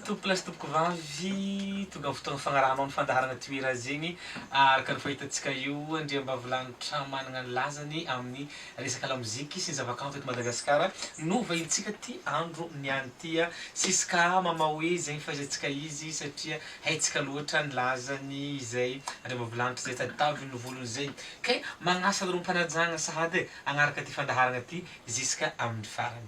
Tompokolahy sy tompokovavy, tonga ny fotoagna fagnarahanao ny fandaharagna Toera zegny, araka ny fahitantsika io andriambavilanitra managna ny lazany amin'ny resaka lamoziky sy ny zavakanto eto Madagasikara no vahintsika ty andro niany ty a, Siska Mamahoe zegny fahaizantsika izy satria haintsika loatra ny lazany izay andriambavilanitra izay taditaviny ny volony zay kay magnasa anareo am-panajagna sahady e agnaraka ty fandaharagna ty ziska amin'ny farany.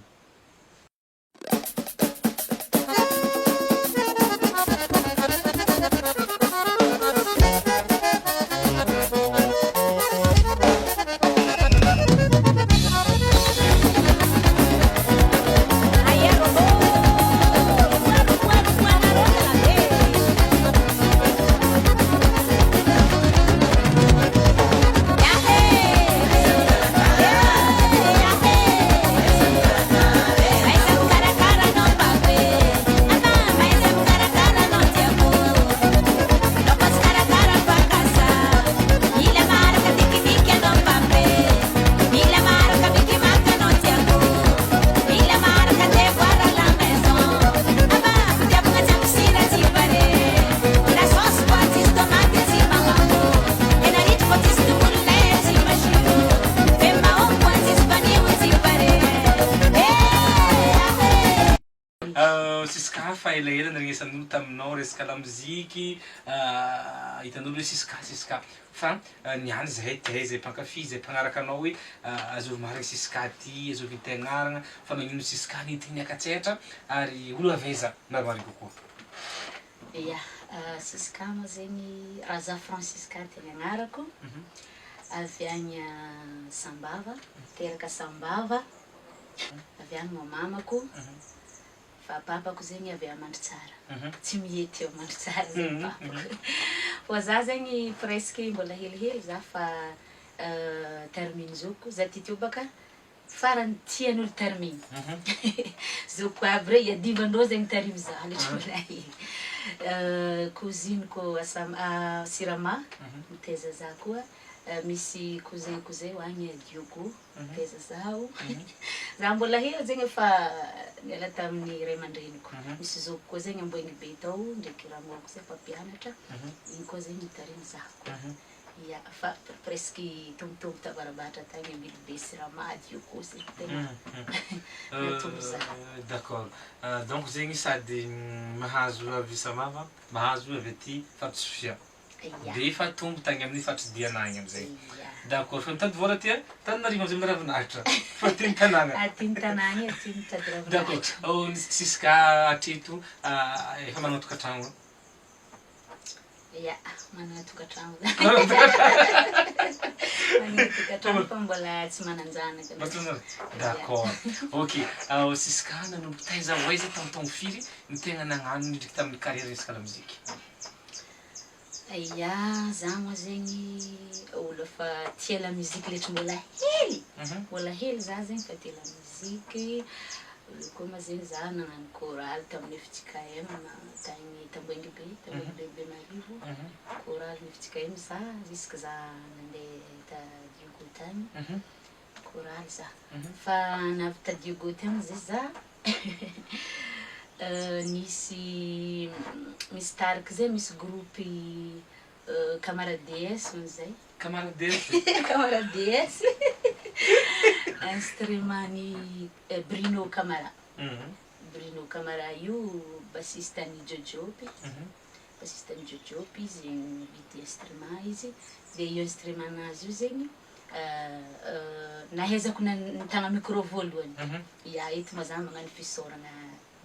Siska fa elaela niregnesan'olo taminao resaka lamoziky, hitan'olo hoe Siska Siska fa niany zahay te zay mpankafy zay mpagnaraka anao hoe azovy marigny Siska ty, azovy ty agnaragna fa magnino Siska nentigny niakatsehatra ary olo avy aiza marimarigny kokoa. Ya, Siska moa zegny Razafy Francisca tegna agnarako, avy agny Sambava, teraka Sambava, avy agny mamako, Fa papako zegny avy a Mandritsara, tsy mihety ao Mandritsara zegny papako. Fô za zegny presque mbola helihely za fa tarimigny zokiko, za ty teo baka farany tian'olo tarimigny, zokiko aby reo iadivandreo zegny mitarimy za letry mbola hely. Cousine-ko a Sam- Sirama mitaiza za koa, misy cousin-ko zay ho agny Diogo. Taiza zaho? Za mbola hely zegny efa niala tamin'ny ray aman-dreniko. Misy zokiko koa zegny Amboengy be tao ndraiky rangoako zay mpampianatra, igny koa zegny nitarimy za koa. Ya, fa presque tongotongo tavarabatra tagny Ambilobe sy Ramady io koa zegny tegna natombo za. D'accord. Donc zegny sady mahazo avy Samava, mahazo avy aty Faritry Sofia. Dia efa tombo tagny amin'ny faritry Diana agny amizay. D'accord, fa mitady vôla aty Antananarivo amizay mila ravinahitra fa aty ny tanàgna. Aty ny tanàgna e, aty mitady ravinahitra. D'accord, Siska hatreto efa manana tokantragno? Ya, manana tokantragno za. Manana tokantragno fa mbola tsy manan-janaka. Mbola tsy manan-janaka? D'accord, ok. Siska nanomboka taiza ho aiza tamin'ny taogno firy no tegna nagnano nidriky tamin'ny carrière resaka lamoziky? Ya, za moa zegny olo efa tia la musique letry mbola hely, mbola hely za zegny fa tia la musique, avy eo koa ma zegny za nagnano chorale tamin'ny fjkm tagny Tamboengy be, Tamboengy be Bemarivo, chorale ny fjkm za jusque za nande ta Diogo tagny, chorale za, fa navy ta Diogo tagny zay za. Nisy misy tariky zay misy groupe Camara DS hono zay. Camara DS? Camara DS instrument-n'i Bruno Camara. Bruno Camara io bassiste-n'i Jojopy, bassiste-n'i Jojopy izy mividy instrument izy, de io instrument-nazy io zegny Nahaizako nitagna micro voalohany, ya eto moa za magnano fisaoragna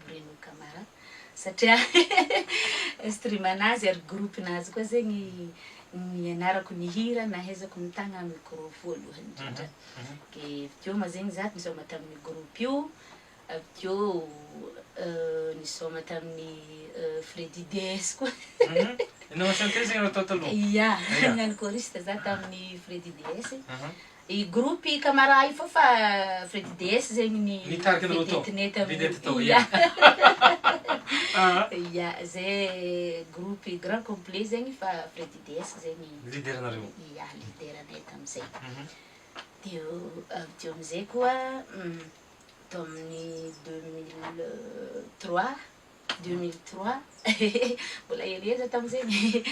Bruno Camara satria instrument nazy ary groupe nazy koa zegny nianarako nihira nahaizako nitagna micro voalohany indrindra, ke avy teo ma zegny za nisaoma tamin'ny groupe io, avy teo nisaoma tamin'ny Freddy DS koa. Nanao chanteuse zegny anao tao taloha? Ya, nagnano choriste za tamin'ny Freddy DS. I groupe Camara io fô fa Freddy DS zegny ny Nitarika anareo tao? vedette-nay tamin'io. Vedette tao, Ya. ya. Ya, zay groupe grand complet zegny fa Freddy DS zegny Leader-nareo? Ya, leader-nay tamizay. De avy teo amizay koa tamin'ny 2003. 2003, mbola helihely za tamizegny,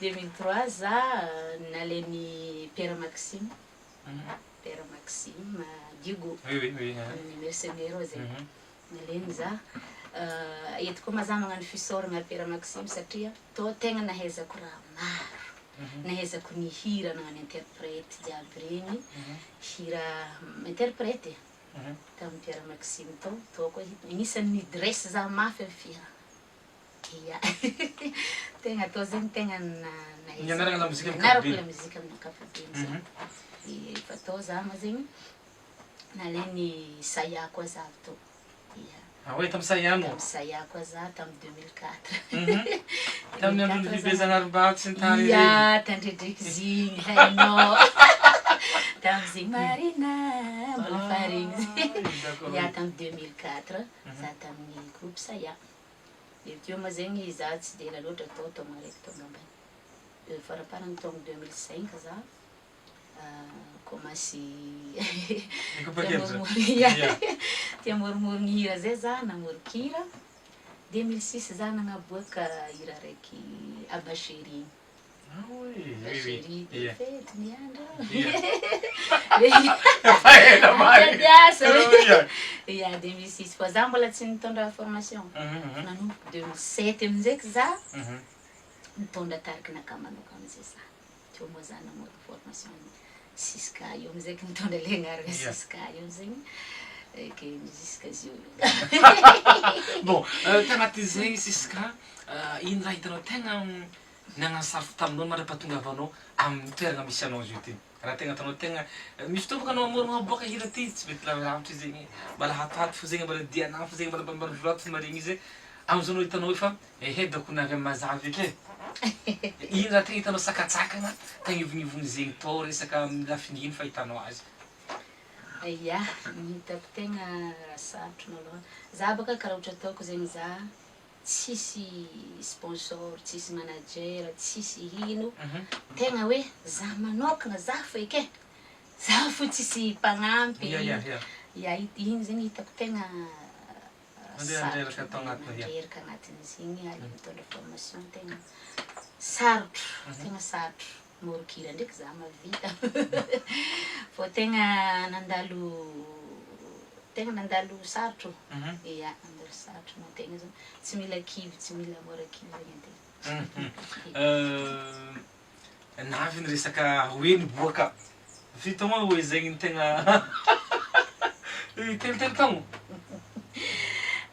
2003 za nalain'i Père Maxime, Père Maxime Diego, Oui, oui, oui. amin'ny mercenaire zegny, nalainy za. Eto koa ma za magnano fisaoragna Père Maxime satria tô tegna nahaizako raha maro, nahaizako nihira nagnano interprète jiaby regny, hira interprète tamin'ny Père Maxime tao, tao koa anisan'ny nidresse za mafy amy fihirana. Ia, tegna atao zegny tegna nahaizako. Nianarana la mozika amin'ny Nianarako ankapobeny. la mozika amin'ny ankapobeny zegny. Efa tao za ma zegny nalainy Saya koa za avy tao. Ia. Ah ouais, tamin'ny Saya anao? Tamin'ny Saya koa za tamin'ny 2004. Tamin'ny andron'ny fibezan'Arombato sy ny tariny Ia, regny. tandrendreky zigny hainao. Tamizegny Marina mbola faharegny zegny. D'accord. Ia, tamin'ny 2004 za tamin'ny groupe Saya. De avy teo ma zegny za tsy de ela loatra tao, taogno araiky tao angambany. Faramparan'ny taogno 2005 za commence tia moromorogny, ia, tia moromorogny hira zay za, namorokira. 2006 za nagnaboaka hira araiky Abba Chéri. Ah oui, Abba oui, oui. Chéri, fety miandro. Efa ela marigny. Diasa. Ia. Ia, 2006 fa za mbola tsy nitondra formation. Nanomboka 2007 amindraiky za nitondra tariky naka manoka amizay za. Teo moa za namorona formation Siska io amizay nitondra le agnarana Siska io zegny ke jusqu'à zio io. Bon, tagnatin'izay Siska, ino raha hitanao tegna nagnano sarotro taminao mandra-pahatongavanao amin'ny toerana misy anao zio ty? Raha tegna ataonao tegna misy fotoa bôka anao amorogna aboaka hira ty tsy mety lavilavitra izy zegny, mbala hatohato fo zegny, mbala diana fo zegny, mbala ambanimbany fo maregny izy, amizao anao hitanao efa ehe dônko navy amy mazava eky e. Ino raha tegna hitanao sakatsakana tagnivonivony zegny tao resaka amin'ny lafiny ino fahitanao azy? Ia, ny hitako tegna raha sarotro malôha, za bôka karaha ohatra ataoko zegny za tsisy sponsor, tsisy manager, tsisy ino, tegna hoe za manokagna za fo eky e, za fo tsisy mpagnampy. Ia, ia, ia. Ia, igny zegny hitako tegna Mandeha sarotro andreraka atao agnatiny, ia. Mandreraka agnatin'izy ary mitondra formation tegna sarotro, tegna sarotro. Morokira ndraiky za mahavita fô tegna nandalo, tegna nandalo sarotro. Ia, nandalo sarotro moa tegna zany, tsy mila kivy, tsy mila mora kivy zegny antegna. Navy ny resaka hoe niboaka firy taogno hoe zegny ny tegna telotelo taogno?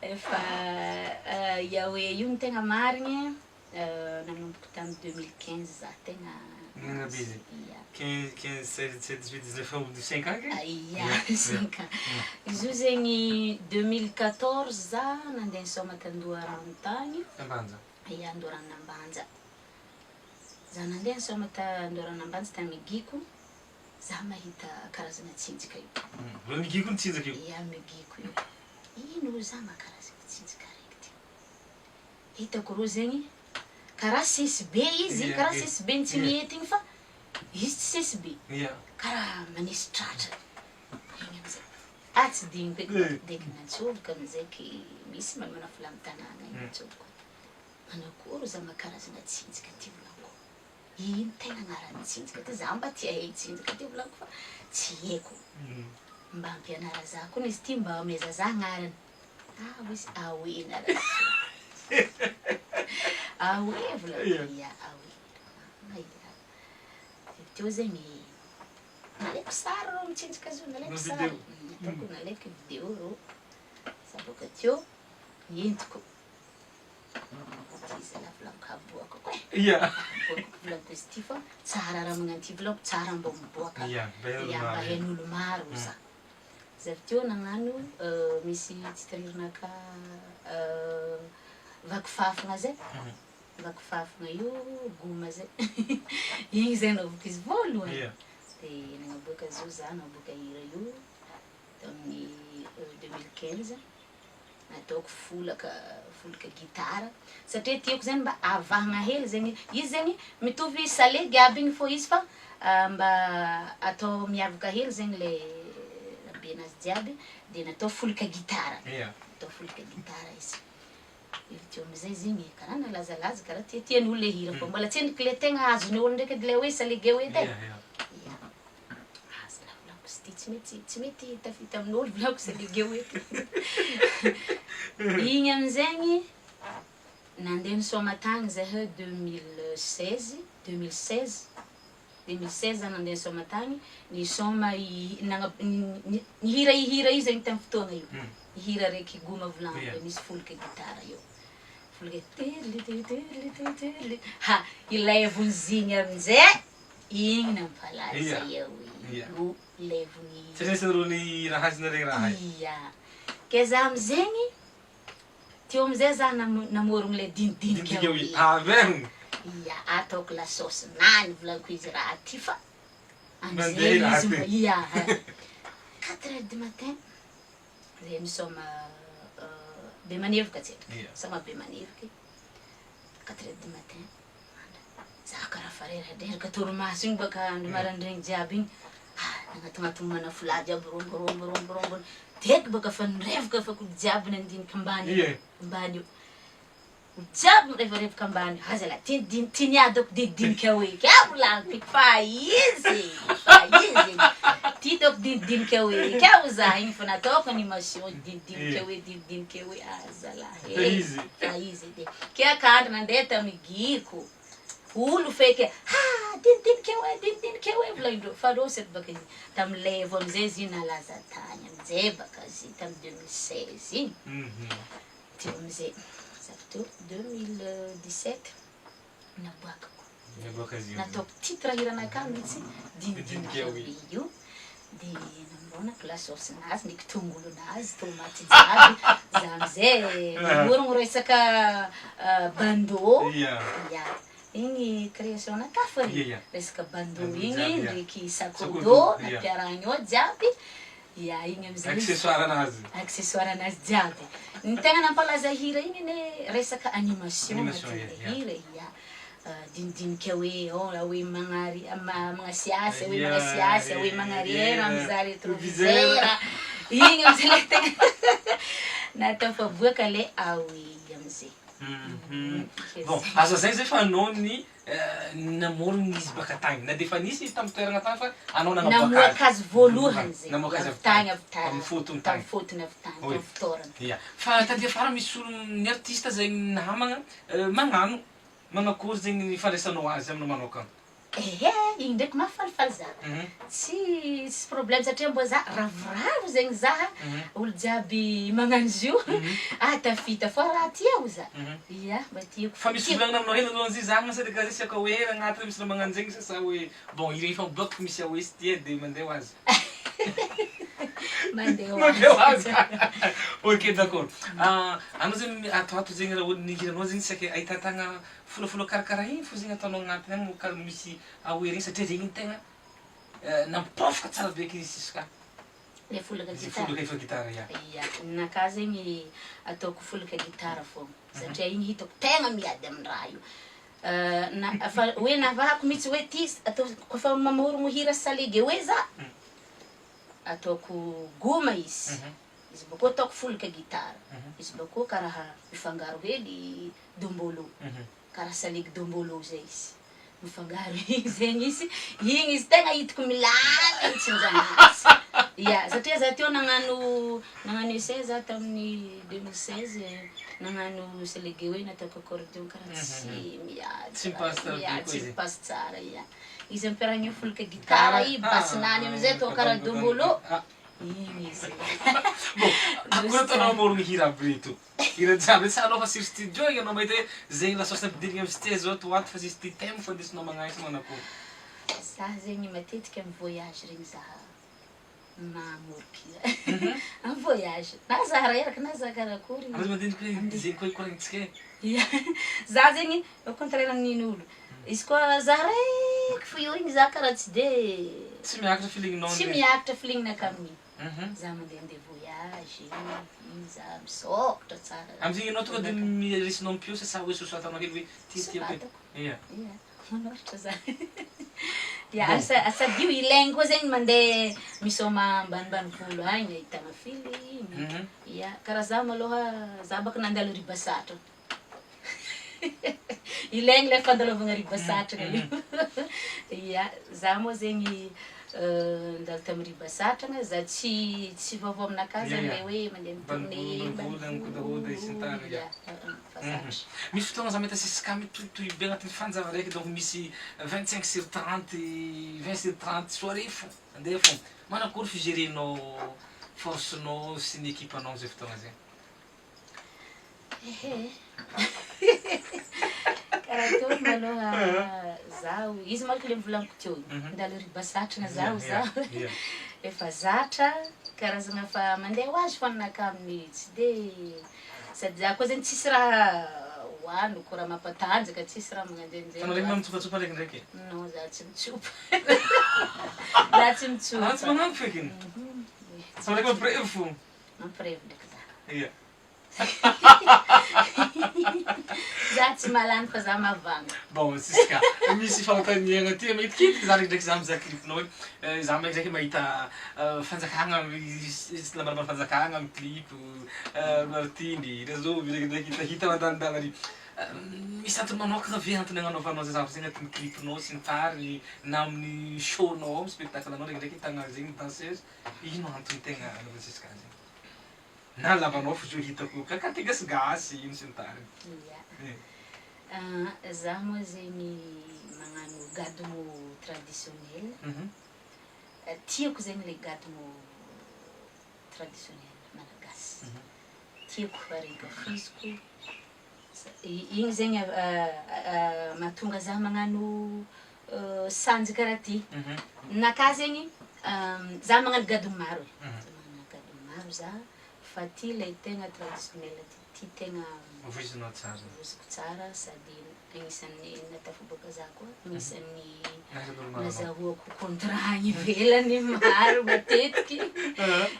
Efa ia hoe io ny tegna marigny, nanomboka tamin'ny 2015 za tegna Nagnano be izy? Ia. 15, 15, 16, 17, 18, 19, efa ho 5 ans ke? Ia, 5 ans. Izy io zegny 2014 za nandeha nisôma t'Andoharano tagny. Ambanja. Ia, Andoharano Ambanja. Za nandeha nisôma t'Andoharano Ambanja tamin'ny Migiko, za mahita karazana tsinjaka io. Mbola Migiko ny tsinjaka io? Ia, Migiko io. Ino za ma karazana tsinjaka araiky ty? Hitako rô zegny karaha sesy be izy, karaha sesy be ny Tsimihety igny fa izy tsy sesy be. Karaha manisy tratra igny amizay. Ah, tsy digniko eky, deky nantsoboka amizay ke misy manafo amy tanàna igny nantsoboko. Manakory za ma karazana tsinjaka ty volaniko? Ino tegna agnaran'ny tsinjaka ty? Za mba tia hay tsinjaka ty volaniko fa tsy haiko. Mba ampianara za koa izy ty, mba ameza za agnarany. Ah, hoy izy, aoe agnarany. Aoe volaniko, ia, aoe. Ah, ia. Avy teo zegny nalaiko sary rô mitsinjaka izy io, nalaiko sary. Nataoko nalaiko vidéo rô. Za bôka teo nientiko. Ty zalahy volaniko aboakako e. Aboakako volaniko izy ty fa tsara raha magnano ty volaniko, tsara mbô miboaka. Mba hain'olo Ia, mba maro. hain'olo maro za. Za avy teo nagnano misy titririnaka vakifafagna zay. Vakifafagna io goma zay. Igny zay anaovako izy voalohany. De nagnaboaka izy io za, nagnaboaka hira io tamin'ny 2015. Nataoko folaka, folaka gitara satria tiako zegny mba avahagna hely zegny izy, zegny mitovy salegy aby igny fô izy fa mba atao miavaka hely zegny le rabenazy jiaby, de natao folaka gitara. Natao folaka gitara izy. Avy teo amizay zegny karaha nalazalaza karaha tiatian'olo le hira fô mbola tsy endriky le tegna azon'ny olo ndraiky edy le hoe salegy eo edy e. Ia, aza lah volako izy ty tsy mety tsy mety tafita amin'olo volako salegy eo edy. Igny amizegny nandeha nisaoma tagny zahay 2016, 2016, 2016 za nandeha nisaoma tagny, nisaoma i nagna- nihira i hira io zegny tamy fotoagna io, hira araiky goma volagniko misy foloky gitara io, foloky tirlititirlititirli, ha ilay vonjigny aminjay igny nampalaza eo io, ilay vony. Tsy nisy rony raha azy nare raha io. Ia, ke za amizegny teo amizay za namorogno le dinidiniky Dinidiniky hoe amen. Ia, ataoko lasôsy nany volaniko izy raha ty fa amizay Mandeha raha izy ty. mba ia, 4 heures du matin zay misaoma Bemanevoka tsendriky, misaoma Bemanevoky, 4 heures du matin, za karaha fa reradreraka torimaso igny baka andro maraindraigny jiaby igny, ah nagnatognatogno manafolahy jiaby rombo rombo rombo rombo, teky baka fa nirevoka fa ko jiaby nandiniky ambany eo, ambany eo, olo jiaby mirefarefoka ambany eo, aza lah ty din- ty niadako dinidinika hoe ke volagniko fa izy, fa izy, ty dôko dinidinika hoe ke ho za igny fa nataoko animation dinidinika hoe dinidinika hoe aza lah Fa e, izy. fa izy edy e, ke akandro nandeha tamy giko, olo feky ha dinidinika hoe dinidinika hoe volagnindreo fa rô sady baka izy tamy levo amizay izy io nalaza tagny amizay baka izy tamy 2016 igny. Teo amizay za avy teo 2017 naboakako. Naboaka izy io. Nataoko titre hiranakahy mihitsy dinidinika Dinidinika hoe hoe. io, de namboanako lasôsinazy ndraiky tongolonazy, tomaty jiaby, za amizay namorogno resaka bando. Ia, igny création nakahy fa resaka bando Bando igny jiaby, ia. ndraiky sakodo Sakodo, ia. nampiarahagna ao jiaby, ia igny amizay izy. Accessoire anazy. Accessoire anazy jiaby. Ny tegna nampalaza hira igny ane resaka animation Animation, agnatin'le ia. hira, ia. Dinidinika hoe oh hoe magnary magnasiasy, hoe magnasiasy, hoe magnariera mizaha rétroviseur, igny amizay le tegna natao fa boaka le aoe amizay. Bon, azo lazaina zay fa anao ny namorogny izy baka tagny, na de efa nisy tamy toerana tagny fa anao nanaboaka Namoaka azy voalohany zay, Namoaka azy avy tagny avy tagny, Tamin'ny fotony tamin'ny tagny. fotony avy tagny, Oui. tamin'ny fotôrana. Ia, fa taty afara misy olo ny artiste zegny namagna magnano, manakory zegny ny fandraisanao azy aminao manokana? Ehe, igny ndraiky mahafalifaly za, tsy problème satria mbô za ravoravo zegny za, olo jiaby magnano izy io, ah tafita fô raha ty aho za, ia mba tiako. Fa misy volagnina aminao hely alohan'izy io zah sa de karaha zay sy akao hoe agnatiny misy raha magnano zegny sa sa hoe bon ire efa miboaka fa misy aoe sy ty e de mandeha ho azy. Mandeha ho Mandeha ho azy. azy. Ok, d'accord. Anao zegny ato ato zegny raha olo nihiranao zegny saika ahitatagna folafola karakaraha igny fo zegny ataonao agnatiny agny karaha misy aoe regny satria regny tegna nampôfaka tsara be aky Siska. Le folaka Izy gitara. folaka efa gitara, ia. Ia, ninakahy zegny ataoko folaka gitara fogna satria igny hitako tegna miady amin'ny raha io. Na fa hoe navahako mihitsy hoe ty atao koa mamorogno hira salegy hoe za ataoko goma izy, izy bakeo ataoko folaka gitara, izy bakeo karaha mifangaro hely dombolo, karaha salegy dombolo zay izy, mifangaro igny zegny izy, igny izy tegna hitako milamigny tsinjanazy. Ia, satria za teo nagnano essai za tamin'ny 2016 nagnano salegy hoe nataoko accordéon karaha tsy miady, Tsy mipasse tsara be ia, koa tsy izy. mipasse tsara, ia. Izy ampiarahagna folaka gitara i basinany amizay atao karaha dombolo, igny izy. Bon, akory ataonao mamorogno hira aby reto? Hira jiaby sa anao fa sur studio igny anao mahita hoe zegny lasôsy nampidirigny amy styl zao to ato fa juste ty thème fo andesinao magnano sa manakory? Za zegny matetika amy voyage regny za mamoroko hira. Amy voyage, na za reraka na za karakory. Anao mandiniky hoe zegny koa ikoragnitsika e. Ia, za zegny au contraire amin'in'olo. Izy koa za raiky fo eo igny za karaha tsy de Tsy miakatra feelingnao tsy ndre. miakatra feelingnakahy amin'igny. Za mandehandeha voyage igny za misôkatra tsara. Amizegny anao tonga de miresinao ampiosy sa hoe sosoatanao hely hoe ty tiako e. Soratako. Ia. Ia, manoratra za. Ia, sady io ilaigny koa zegny mandeha misôma ambanimbany agny ahitana feeling. Ia, karaha za malôha za baka nandalo riba sarotra. Ilaigny le fandalovagna riba satrana io. Ya, za moa zegny nandalo tamin'ny riba satrana, za tsy tsy vaovao aminakahy zany le hoe mandeha mi-tourner, Ambanivohitra, ya, fa zatra. Misy fotoagna za mahita Sisca mitohitohy be agnatin'ny fanjava raiky donc misy 25 sur 30, 20 sur 30 soirée fô, andeha fô. Manakory figerenao force-nao sy ny ekipanao amizay fotoagna zay? Ehe, karaha ataony malôha zaho, izy manko le novolaniko teo igny, mandalo riba satrana zaho zaho, efa zatra karazagna fa mandeha ho azy fô ninakahy amin'ny tsy de sady za koa zegny tsisy raha hoaniko, raha mampatanjaka, tsisy raha magnanjenjeny. Fa anao ndraiky mba mitsopatsopa ndraikindraiky e? Non, za tsy mitsopa, za tsy mitsopa. Anao tsy magnano fekiny? Fa ndraiky mampirevy fô. Mampirevy ndraiky za. Ia. Za tsy mahalany fa za mahavanga. Bon, tsisy ka. Misy fanontaniana ty mahitikitiky za ndraikindraiky za mizaha clip-nao hoe za ndraikindraiky mahita fanjakagna misy lambalamban'ny fanjakagna amin'ny clip, Martiny, Razovy ndraikindraiky hitahita mandalondalo ary. Misy antony manokana ve antony agnanaovanao zay zavatra zay agnatin'ny clip-nao sy ny tariny na amin'ny show-nao ao, amin'ny spectacle-nao ndraikindraiky ahitana zegny danseuse, ino antony tegna anaovan'i Sisca zegny? Na lavanao fo zao hitako ka ty gasigasy ino sy ny tariny. Ia. Za moa zegny magnano gadogno traditionnel. Tiako zegny le gadogno traditionnel malagasy. Tiako ary ankafiziko. Igny zegny mahatonga za magnano sanjy karaha ty. Ninakahy zegny, za magnano gadogno maro e, magnano gadogno maro za fa ty le tegna traditionnel ty, ty tegna Voizinao tsara. Voiziko tsara sady agnisan'ny nahatafaboaka za koa, agnisan'ny Nahaizan'olo maro anao. nazahoako contrat agny ivelany maro matetiky,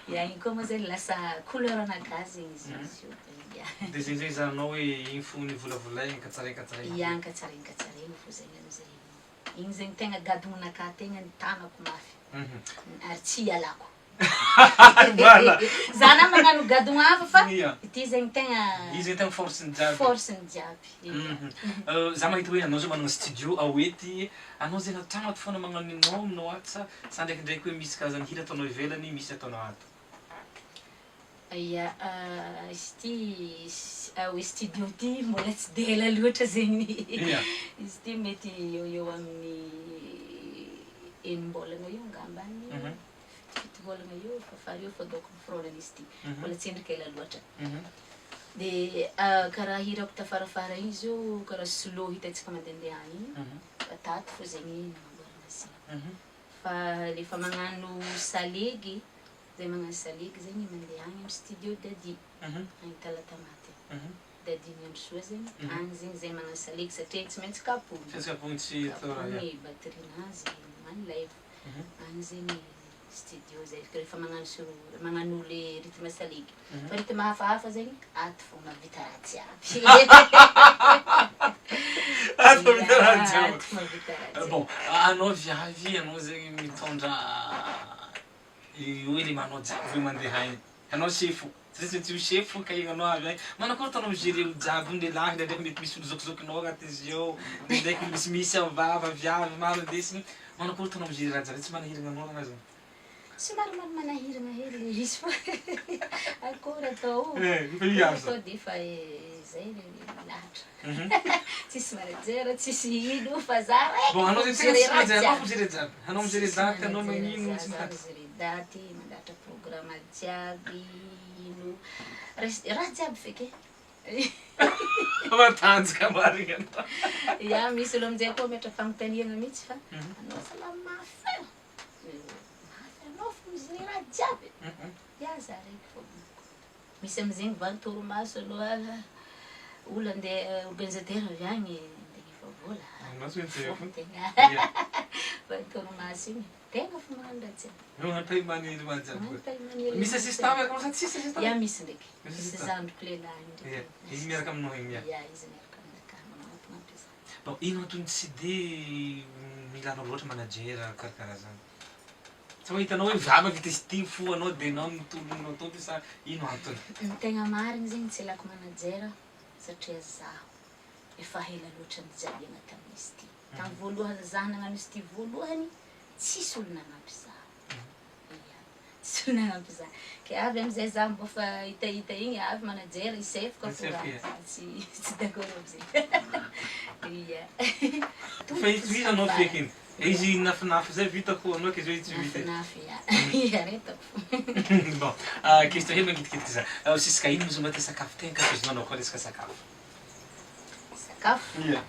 ya igny koa moa zegny lasa couleur-nakahy zegny izy io. Ya. De zegny zegny zahanao hoe igny fo nivolavolaigny katsaraigny katsaraigny. Ya, katsaraigny katsaraigny fo zegny amizay. Igny zegny tegna gadognonakahy tegna nitanako mafy ary tsy ialako. Voilà. Za na magnano gadogno hafa fa Ya. ity zegny tegna Izy zegny tegna force-ny jiaby. force-ny jiaby. Ya. Za mahita hoe anao zao managna studio ao ety, anao zegny an-tragno ato foana magnano ninao aminao ato sa sa ndraikindraiky hoe misy karazany hira ataonao ivelany misy ataonao ato? Ya, izy ity hoe studio ity mbola tsy de ela loatra zegny. Izy ity mety eo eo amin'ny enim-bolagna eo angambany, fito volagna eo fafara eo fa dônko miforônana izy ity, mbola tsy endrika ela loatra. De karaha hirako tafarafara igny zao karaha slow hitantsika mandehandeha agny igny, fa tato fô zegny nagnamboarana azy igny. Fa rehefa magnano salegy Zay magnano salegy zegny mandeha agny amy studio Daddy, agny Talatamaty agny. Daddy Miandrisoa zegny, agny zegny zay magnano salegy satria tsy maintsy kapohigny. Tsy maintsy kapohigny tsy atao raha. Kapohigny batterie-nazy, magnano live. Agny zegny studio zay rehefa magnano sur magnano le rythme salegy. Fa rythme hafahafa zegny ato fô mahavita raha jiaby. Ato mahavita raha jiaby. Ato mahavita raha jiaby. Bon, anao viavy, anao zegny mitondra Io hoe le manao jiaby ve mandeha agny? Anao sefo, tsy tsy ho sefo ka ianao avy agny. Manakory ataonao mi-gerer olo jiaby io, lehilahy ndraindraiky mety misy olo zokizokinao agnatin'izy ao, ndraindraiky misimisy amin'ny vava, viavy maro indesiny. Manakory ataonao mi-gerer raha jiaby, tsy manahiragna anao raha zany? Somary manahiragna hely le izy fa akory atao, Eh, efa io akory aza. atao de efa zay le lahatra. Tsisy manager, tsisy ino fa za raiky Bon, anao fo zegny tegna mi-gerer tsisy raha manager, anao jiaby. fo mi-gerer jiaby. Anao mi-gerer Tsisy daty, anao manager, magnino, za sy ny za tariny. mi-gerer daty, mandahatra programme jiaby, ino, res- raha jiaby feky e. Matanjaka marigny anao. Ya, misy olo aminjay koa mametra fagnontaniana mihitsy fa anao zalahy mafy e, mafy anao fo mi-gerer raha jiaby. Ya, za raiky fô. Misy amizegny vanin-torimaso aloha olo andeha organisateur avy agny andeha hagnefa vola vanin-torimaso igny tegna fa magnano raha jiaby. Magnano paiement ny raha jiaby. Magnano paiement ny Misy assistant miaraka aminao sa tsisy assistant? Ya misy ndraiky. Misy Misy assistant. zandriko lehilahy ndraiky. Ya, izy miaraka aminao igny ya. Ya, izy miaraka aminakahy magnampinampy za. Bon, ino antony tsy de milanao loatra manager karakaraha zany? Tsy hoe hitanao hoe za mahavita izy ity fo anao de enao no tolonao tompony sa ino antony? Ny tegna marigny zegny tsy ilako manager satria zaho. Efa ela loatra nijaliagna tamin'izy ity. Tamin'ny voalohany za nagnano izy ity voalohany, tsisy olo nagnampy za. Ia, tsisy olo nagnampy za. Ke avy amizay za mbô fa hitahita igny, avy manager hisefoka fô raha, za tsy tsy d'accord amizay. Ia. Fa itohizanao feky iny. Izy nafinafy zay vitako anao ke zao izy tsy vita e. Nafinafy ia, iaretako fô. Bon, question hely mangitikitika za. Siska ino moa zao mba ty sakafo tegna ankafizinao anao koa resaka sakafo? Sakafo? Ia.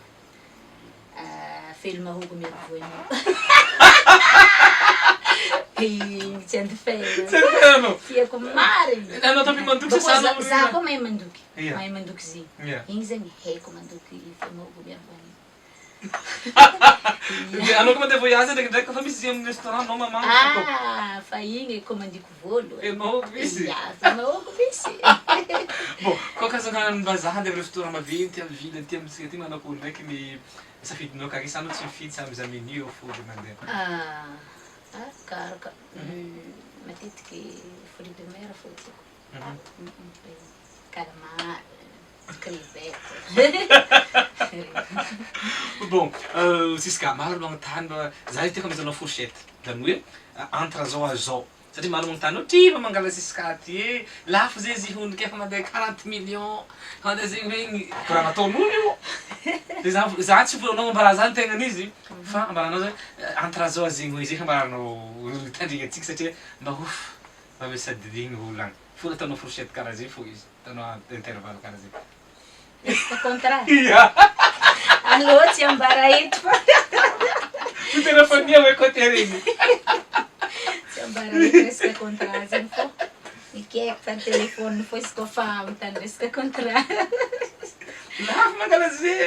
Fely mahôgo miaro voanio. Igny tsy andifaina. Tsy andifaina anao? Tiako marigny. Anao tapy mandoky sa Bôkô anao? za koa mahay mandoky. Ia. Mahay mandoky zegny. Ia. Igny zegny haiko mandoky fely mahôgo miaro voanio. Dia anao koa mandeha voyage ndraikindraiky koa fa misy zegny amin'ny restaurant anao mamango fô. Ah, fa igny commandiko voalohany. Fely mahôgo misy? Ia, fely mahôgo misy. Bon, koa karazagna hanim-bazaha andeha amin'ny restaurant maventy amin'ny ville aty amintsika aty manao akory ndraiky ny safidinao kary sa anao tsy mifidy sa mizaha menu eo fô dia mandeha? Ah, arakaraka. Matetiky fruits de mer fô tiako. Calmar. Crevette. Bon, Siska, maro magnontany mba, za io tiako amezanao fourchette, zany hoe entre zao à zao, satria maro magnontany hoe ty fa mangala Siska ty e, lafo zay izy hono ke fa mandeha 40 millions, fa zegny hoe ny koragna ataon'olo io, de za za tsy volanao ambara zany tegnan'izy fa ambaranao zany entre zao à zegny hoe zay ambaranao tandrigny antsika satria mba ouf mba misy adidigny olo agny, fo ataonao fourchette karaha zay fô izy. Hitanao intervalle karaha zay. Resaka contrat? Ia. Aleo tsy ambara eto fa. Io tena fania hoe côté regny. Tsy ambara eto resaka contrat zegny fô mikaiky fa téléphone fô izy koa fa anontany resaka contrat. Lafo mangala zay.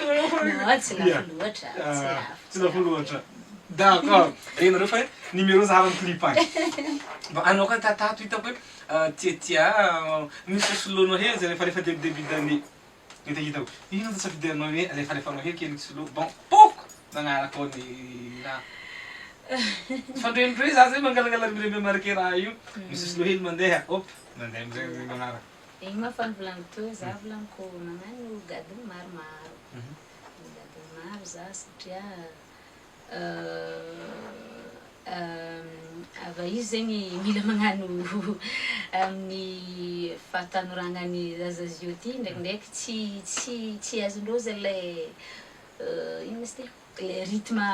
Non, tsy lafo loatra, tsy lafo. Tsy lafo loatra. D'accord. Renareo fa numéro zahavany clip agny. Bon, anao koa tatato hitako hoe Tiatia misy soloinao hely zay rehefa début début d'année hitahitako ino no safidianao hoe alefalefanao hely kely solo bon poko nagnaraka ao ny raha fandrendrey za zay mangalangala mi-remarquer raha io misy solo hely mandeha hop mandeha amizay magnaraka. Igny ma fa nivolaniko teo za volaniko magnano gadona maromaro, gadona maro za satria Ava izy zegny mila magnano amin'ny fahatanoragna zaza zio ty ndraikindraiky tsy tsy tsy azondreo zay le ino ma izy ty le rythme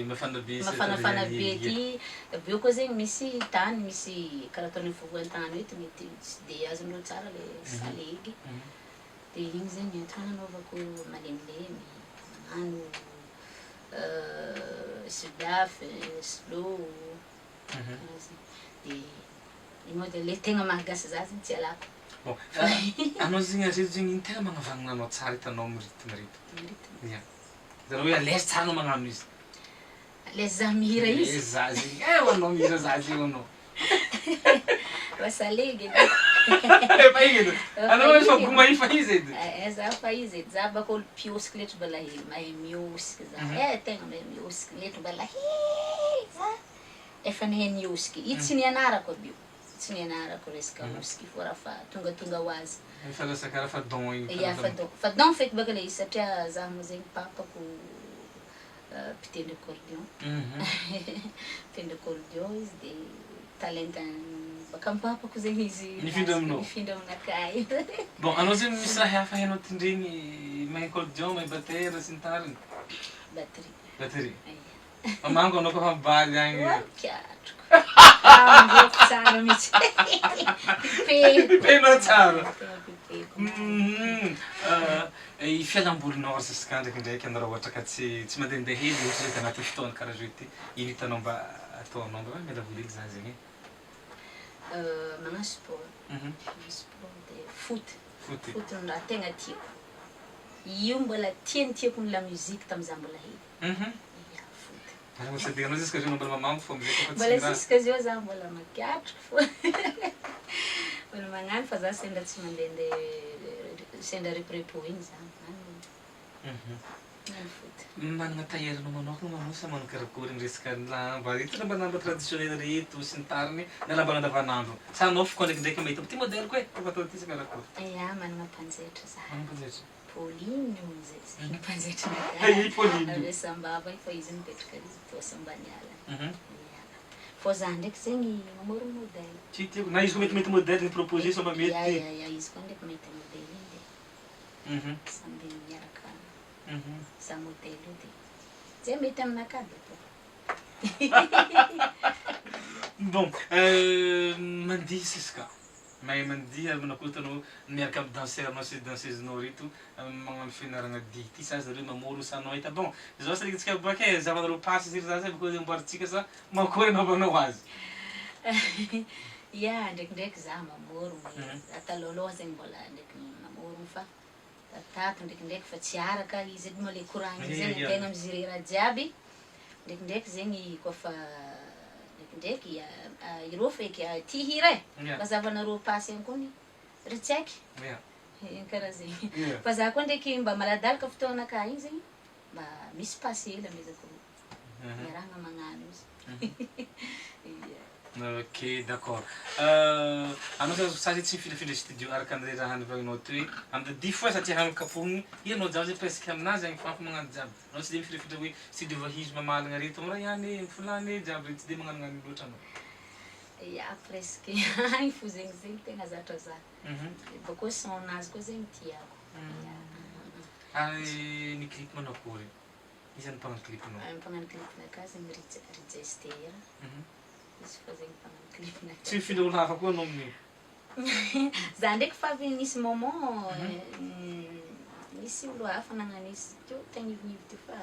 Mafana be mafanafana be ty, avy eo koa zegny misy tany misy karaha ataon'ny afovoan-tany eto mety tsy de azondreo tsara le salegy de igny zegny entiko agnanaovako malemilemy magnano Sudaf, slow, karaha zegny. De io moa de le tegna mahagasy za zegny tsy alako. Bon, anao zegny hatreto zegny ino tegna magnavagnona anao tsara hitanao amy rythme reto? Amy rythme? Ia. Hitanao hoe à l'aise tsara anao magnano izy. À l'aise za mihira izy? À l'aise za zegny, eh ho anao mihira za zegny ho anao. Efa salegy edy e. Efa igny edy. Anao efa goma efa izy edy. Eh za fa izy edy, za baka olo mpiosiky letry mbola hely, mahay miosiky za, eh tegna mahay miosiky letry mbola hely za efa nahay niosiky, io tsy nianarako aby io, tsy nianarako resaka osiky fô raha fa tongatonga ho azy. Efa lasa karaha fa don igny. Ya fa don, fa don feky baka le izy satria za moa zegny papako mpitendry accordéon, mpitendry accordéon izy de talenta baka amy papako zegny izy Nifindra aminao? nifindra aminakahy. Bon, anao zegny misy raha hafa hainao tindregny, mahay accordéon, mahay batera sy ny tariny? Batterie. Batterie? Ia. Mamango anao koa fa mibaly agny. Oa mikatroka. Amboako tsara mihitsy. Pipehiko. Pipehinao tsara. Tegna pipehiko. I fialambolinao ry Jessica ndraikindraiky anao raha ohatra ka tsy tsy mandehandeha hely ohatra zao anaty fotoana karaha zao ty, ino hitanao mba ataonao mba hoe miala voly hely za zegny e? Magnano sport, magnano sport de foot, Foot. foot no raha tegna tiako, io mbola tiantiako ny la musique tamy za mbola hely, ia foot. Ary mbola tsy adinonao jusqu'à zao mbola mamango fô amizay koa fa tsy Mbola miraha. jusqu'à zao za mbola mikatroka fô mbola magnano fa za sendra tsy mandehandeha sendra reporepo igny za magnano magnano foot. Managna tailleur anao manokagna anao sa manao karakory ny resaka lamba, reto lamba lamba traditionnel reto sy ny tariny na lamba andavanandro sa anao fo koa ndraikindraiky mahita ty modèle-ko e, tiako atao ty sa karakory? Ia, managna mpanjaitra za. Managna mpanjaitra? Pauline zay, zay mpanjaitrinakahy. I Pauline. Avy Sambava io fa izy mipetraka toa Sambaniala. Ia. Fô za ndraiky zegny mamorogno modèle. Tsy tiako, na izy koa metimety modèle ny proposer sao mba mety. Ia, ia, ia, izy koa ndraiky mahita modèle igny de samby miaraka za modèle io de zay mety aminakahy de ataoko. Bon, mandihy Siska, mahay mandihy ary manao akory hitanao miaraka amin'ny danseur-nao sy danseuse-nao reto magnano fianaragna dihy ty sa zareo mamorogno sa anao hita bon zao sarikintsika boaka e zahavanareo pasy izy ry za zay bakeo amboarintsika sa mankory anaovanao azy? Ya, ndraikindraiky za mamorogno, za talohaloha zegny mbola ndraiky namorogno fa tato ndraikindraiky fa tsy araka izy edy moa le courant igny zegny antegna mi-gérer raha jiaby, ndraikindraiky zegny koa fa ndraikindraiky irô feky ty hira e, mazava anareo pasy agny koa ny ry tsy haiky, karaha zegny, fa za koa ndraiky mba maladalaka fotoagnanakahy igny zegny mba misy pasy hely amezako miarahana magnano izy. Ia. Ok, d'accord. Anao zany sa tsy mifindrafindra studio araka an'ilay raha nivolagninao teo hoe amin'ny dix fois satria hany kapohiny, ianao jiaby zay presque aminazy agny fa magnano jiaby. Anao tsy de mifindrafindra hoe studio vahizo mamalagna reto am'raha ihany e, folany e, jiaby tsy de magnanognano loatra anao. Ia, presque agny fo zegny zegny tegna zatra za. Bakeo son-nazy koa zegny tiako. Ia. Ary ny clip manao akory? Iza no mpagnano clip-nao? Mpagnano clip-nakahy zegny Rija, Rija Esther. Izy fô zegny mpagnano clip-nakahy. Tsy mifindra olo hafa koa anao amin'io? Za ndraiky fa avy nisy moment nisy olo hafa nagnano izy teo tagnivonivo teo fa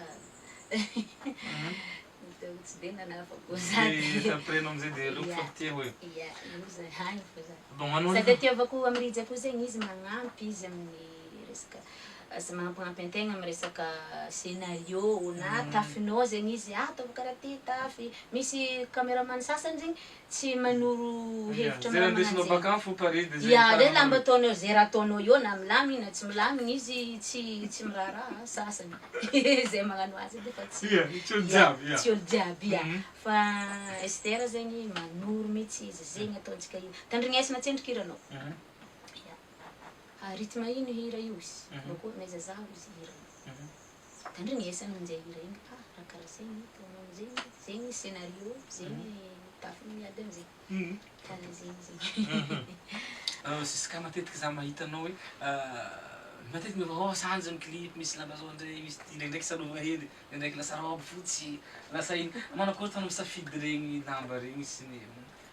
tsy de nanafako za de. Après anao amizay de aleoko fampitia hoe. Ia, io zay hagny fô za. Bon anao Sady atiavako amy Rija koa zegny izy magnampy izy amin'ny resaka asa magnampignampy antegna amy resaka scénario na tafinao zegny izy, ah ataovy karaha ty tafy, misy caméraman sasany zegny tsy manoro hevitra Zay amy raha raha indesinao magnano baka zegny. agny fo pare de zay Ia, le mifarana lamba eo. ataonao zay raha ataonao eo na milamigny na tsy milamigny izy tsy miraharaha sasany zay magnano azy edy fa tsy Ia, tsy olo ia, jiaby, ia. tsy olo jiaby ia. Fa Esther zegny manoro mihitsy izy, zegny ataontsika io. Tandrignesana tsendriky hiranao. Ia. Ah, rythme ino hira io izy, bakeo amaiza zaho izy hiranao. Tandrignesana aminjay hira igny, ah raha karaha zegny ataonao amizegny, zegny scénario, zegny tafiny miady amizegny. Karaha zegny zegny. Siska matetiky za mahita anao hoe matetiky miovaova sanjy amy clip, misy lamba zao ndray, misy ty ndraindraiky salovana hely, ndraindraiky lasa robe fotsy, lasa ino. Manakory tanao misafidy regny lamba regny sy ny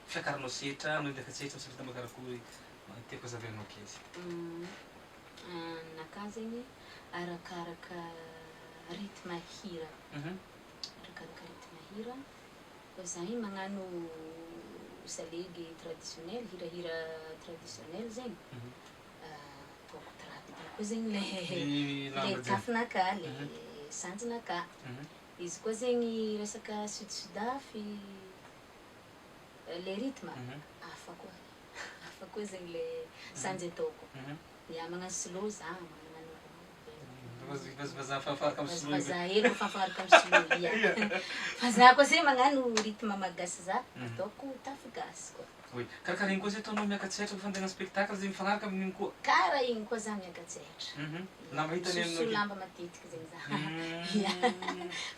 fiakaranao setra, anao miakatra setra misafidy lamba karakory, tiako azavainao kely. Ninakahy zegny arakaraka rythme hira, arakaraka rythme hira, fa za igny magnano salegy traditionnel, hirahira traditionnel zegny, ataoko trad be koa zegny le Ny le lamba jiaby. tafinakahy, le sanjinakahy. Izy koa zegny resaka sud-sudafy le rythme, hafa koa, hafa koa zegny le sanjy ataoko. Ia, magnano slow za, magnano Vazivazivazaha fahafaharaka amy slow io. Vazivazaha hely mifahafaharaka amy slow, ia. Fa za koa zegny magnano rythme magasy za, ataoko tafy gasy koa. Oui, karakara igny koa zay ataonao miakatsehatra koa fa andeha hagnano spectacle zay mifagnaraka amin'igny koa. Karaha igny koa za miakatsehatra. Lamba hitany aminao Misosolo ke. lamba matetiky zegny za. Ia.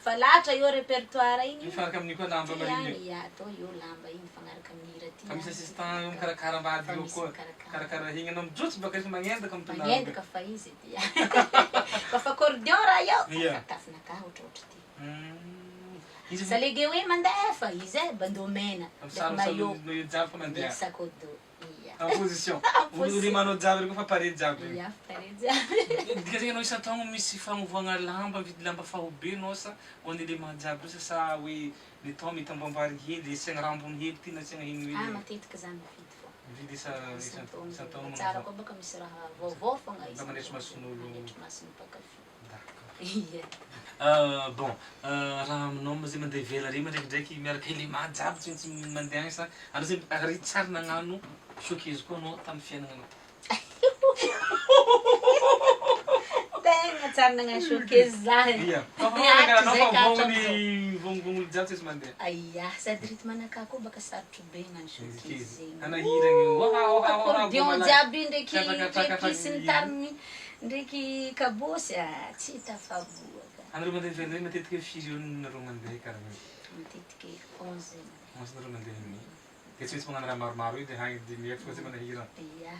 Fa lahatra eo répertoire igny. Mifagnaraka amin'igny koa lamba Ty marigny agny, io. ia, atao eo lamba igny mifagnaraka amin'ny hira ty. Fa misy agny, assistant eo mikarakara ambadiky Fa eo misy koa. mikarakara. Karakara igny anao mijotso baka rehefa magnendaka mitondra Magnendaka fa izy edy. Fa fa accordéon raha io. Ia. Fa tafinakahy ohatrohatry ty. Izy Salegy hoe mandefa izy e, bandeau mena, Amy ndraiky sary maillot, maillot jiaby fa mandeha. ndraiky sac au dos. Ia. En position. En position. Olo manao jiaby reo koa fa pare jiaby regny. Ia, pare jiaby. Dika zegny anao isan-taogno misy fagnovagna lamba, mividy lamba fahobe anao sa ho an'ny élément jiaby reo sa sa hoe ny tao mety amboamboary hely, asiagna rambony hely ty na asiagna ino Ah, hely. matetiky za mividy fô. Mividy Isan-taogno isan-taogno Tsara manao koa baka misy raha vaovao fogna Mba manetry mason'olo. Manetry mason'ny mpankafy. D'accord. Ia. Bon, raha aminao moa zay mandeha ivelany regny ndraikindraiky miaraka élément jiaby tsy maintsy mandeha agny sa anao zay ary tsary nagnano showcase koa anao tamin'ny fiaignananao. Tegna tsary nagnano showcase za e. Ia. Fa fa Hatrizay fa ka hatramizao. vôgnony vôgnivôgnolo jiaby tsisy mandeha. Aia, sady rythme anakahy koa baka sarotro be hagnano showcase Izy. zegny. Anahiragna io. Oha oha oha Accordéon malaky. jiaby ndraiky Katrakatraka reky sy ny tariny ndraiky kabôsy ah, tsy tafaboaka. Anareo mandeha ivelany matetika firy eo nareo mandeha karaha io? Matetiky 11 mandeha. 11 nareo mandeha amin'ny. De tsy maintsy magnano raha maromaro io de hagny dimy efatra tsy manahirana. Ia.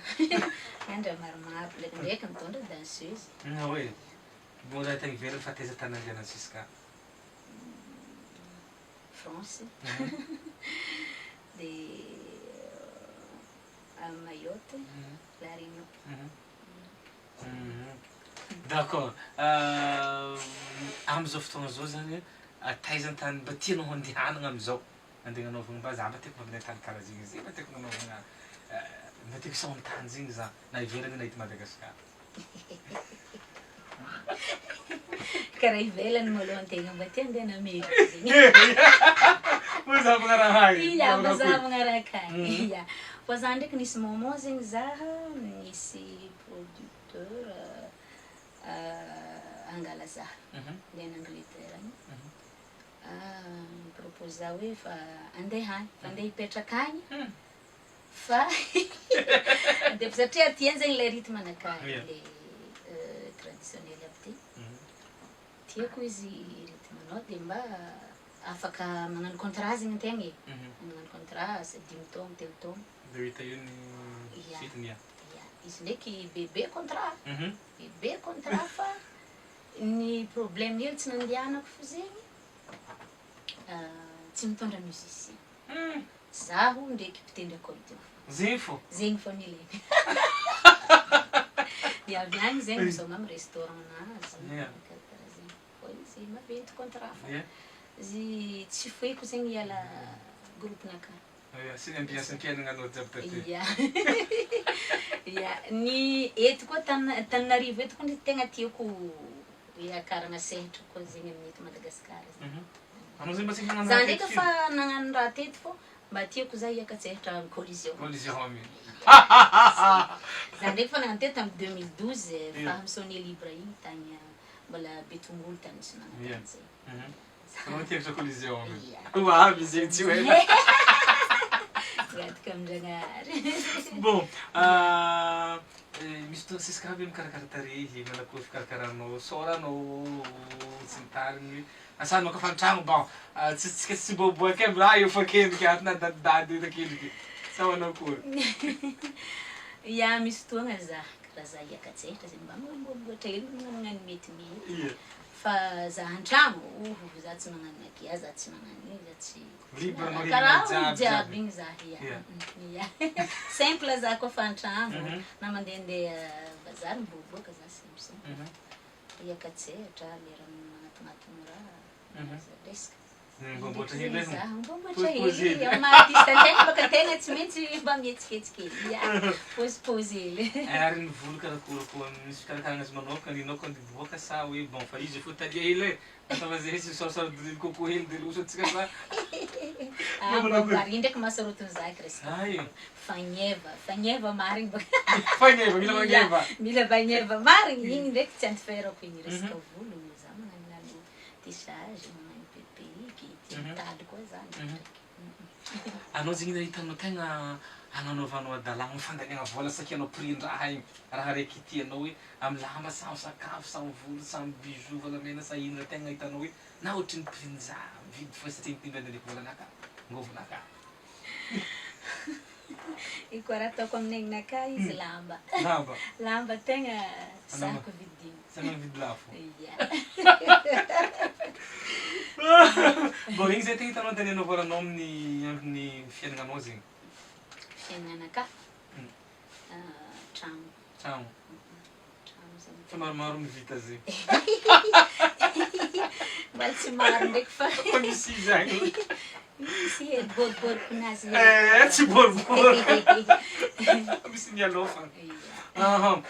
Magnano raha maromaro, ndraikindraiky mitondra danseuse. Ah oui. Bon raha tany ivelany fa taiza tany andehanan'i Siska? France. De à Mayotte, La Réunion. D'accord. Amizao fotoagna zao zany taiza tany mba tianao handehanana amizao? Andeha hanaovana mba za mba tiako mandeha tany karaha zegny zay mba tiako hanaovana mba tiako hisao amy tany zegny za na ivelany na eto Madagasikara. Karaha ivelany malôha antegna mba tia andeha an'Amerika zegny. Mazava raha agny. Ia, mazava raha akagny. Ia. Fa za ndraiky nisy moment zegny zaha nisy producteur angala za andeha en Angleterre agny. Nipropose za hoe fa andeha agny, fa andeha hipetraka agny fa de satria aty agny zegny le rythme anakahy le traditionnel aby ty. Tiako izy rythme anao de mba afaka magnano contrat zegny antegna e. Magnano contrat asa 5 taogno, 3 taogno. De hita eo ny suite-ny ia. Ia, izy ndraiky bebe contrat, bebe contrat fa ny problème hely tsy nandehanako fo zegny tsy mitondra musicien. Zaho ndraiky mpitendry accordéon. Zegny fô? Zegny fô nilainy. De avy agny zegny mizaoma amy restaurant nazy, karakaraha zegny. Fô izy maventy contrat fa izy tsy foeko zegny hiala groupe-nakahy. Ia, sy ny ambiance fiaignananao jiaby taty. Ia. Ia, ny eto koa Tananarivo eto koa ndraiky tegna tiako hiakarana sehatra koa zegny amin'ny eto Madagasikara zegny. Anao zegny mba tsy hagnano Za raha ndraiky teto fa nagnano raha teto fô mba tiako za hiaka-tsehatra amy Coliseum. Coliseum io. Za ndraiky fa nagnano teto tamy 2012 fa amy Sony Libre igny tagny mbola Betongolo tany nisy nagnano zay. Anao tia Coliseum io. Ia. Ho avy zegny tsy ho ela. Miadika amin-dragnahary. Bon, misy fotoana Siska aby mikarakara tarehy, manakory fikarakaranao, sôranao sy ny tariny. Asanao koa fa an-tragno bon, tsy tsika tsy miboaboaka aby raha io fa kendriky ato na dadidady io kendriky. Sa manakory? Ia, misy fotoagna za karaha za hiaka-tsehatra zegny mba mamboamboatra hely magnanognano metimety. Fa za an-tragno, oho za tsy magnano maquillage, za tsy magnano ino, za tsy Libre anao karaha hely olo jiaby jiaby igny za ia. Ia. Ia. Simple za koa fa an-tragno na mandehandeha bazary miboaboaka za simple simple. Hiaka-tsehatra lera magnatognatogno raha resaka. Miboaboatra hely Za e. miboaboatra Pôzipôzy hely. hely. Amin'ny maha artiste antegna baka antegna tsy maintsy mba mihetsiketsika hely. Ia. Pôzipôzy hely. Ary ny volo karakory koa misy fikarakarana azy manokana inao koa miboaka sa hoe bon fa izy efa talia hely e. Ataova zay izy sarosaro d'huile coco hely de loso antsika sa. Ah, bon, ary ndraiky mahasarotiny za resaka. Ay. Fagneva, fagneva marigny baka. Fagneva, mila magneva. Ia, mila fagneva marigny igny ndraiky tsy antiferako igny resaka volo. Za magnanognano tissage, magnano pepeky, tia mitady koa za ndraiky. Anao zegny nahitanao tegna agnanaovanao adalàgna fandaniagna vola saky anao prix-ndraha igny raha raiky tianao hoe amy lamba sa amy sakafo sa amy volo sa amy bijou volamena sa ino raha tegna hitanao hoe na ohatry ny prix-n'iza mividy fô satria iny andaniako volanaka ngôvonaka. Io koa raha ataoko amin'ny aignanakahy izy lamba. Lamba. Lamba tegna sahako vidigny. Sa mividy lafo. Ia. Bon igny zay tegna hitanao andanianao volanao amin'ny fiaignananao zegny. Fiaignananakahy? Tragno. Tragno. Tragno zegny. Fa maromaro mivita zegny. Mbola tsy maro ndraiky fa. Fa misy zagny. Misy hely boriborikonazy hely. Eh, tsy boribory. Misy nialofana. Ia. Aha.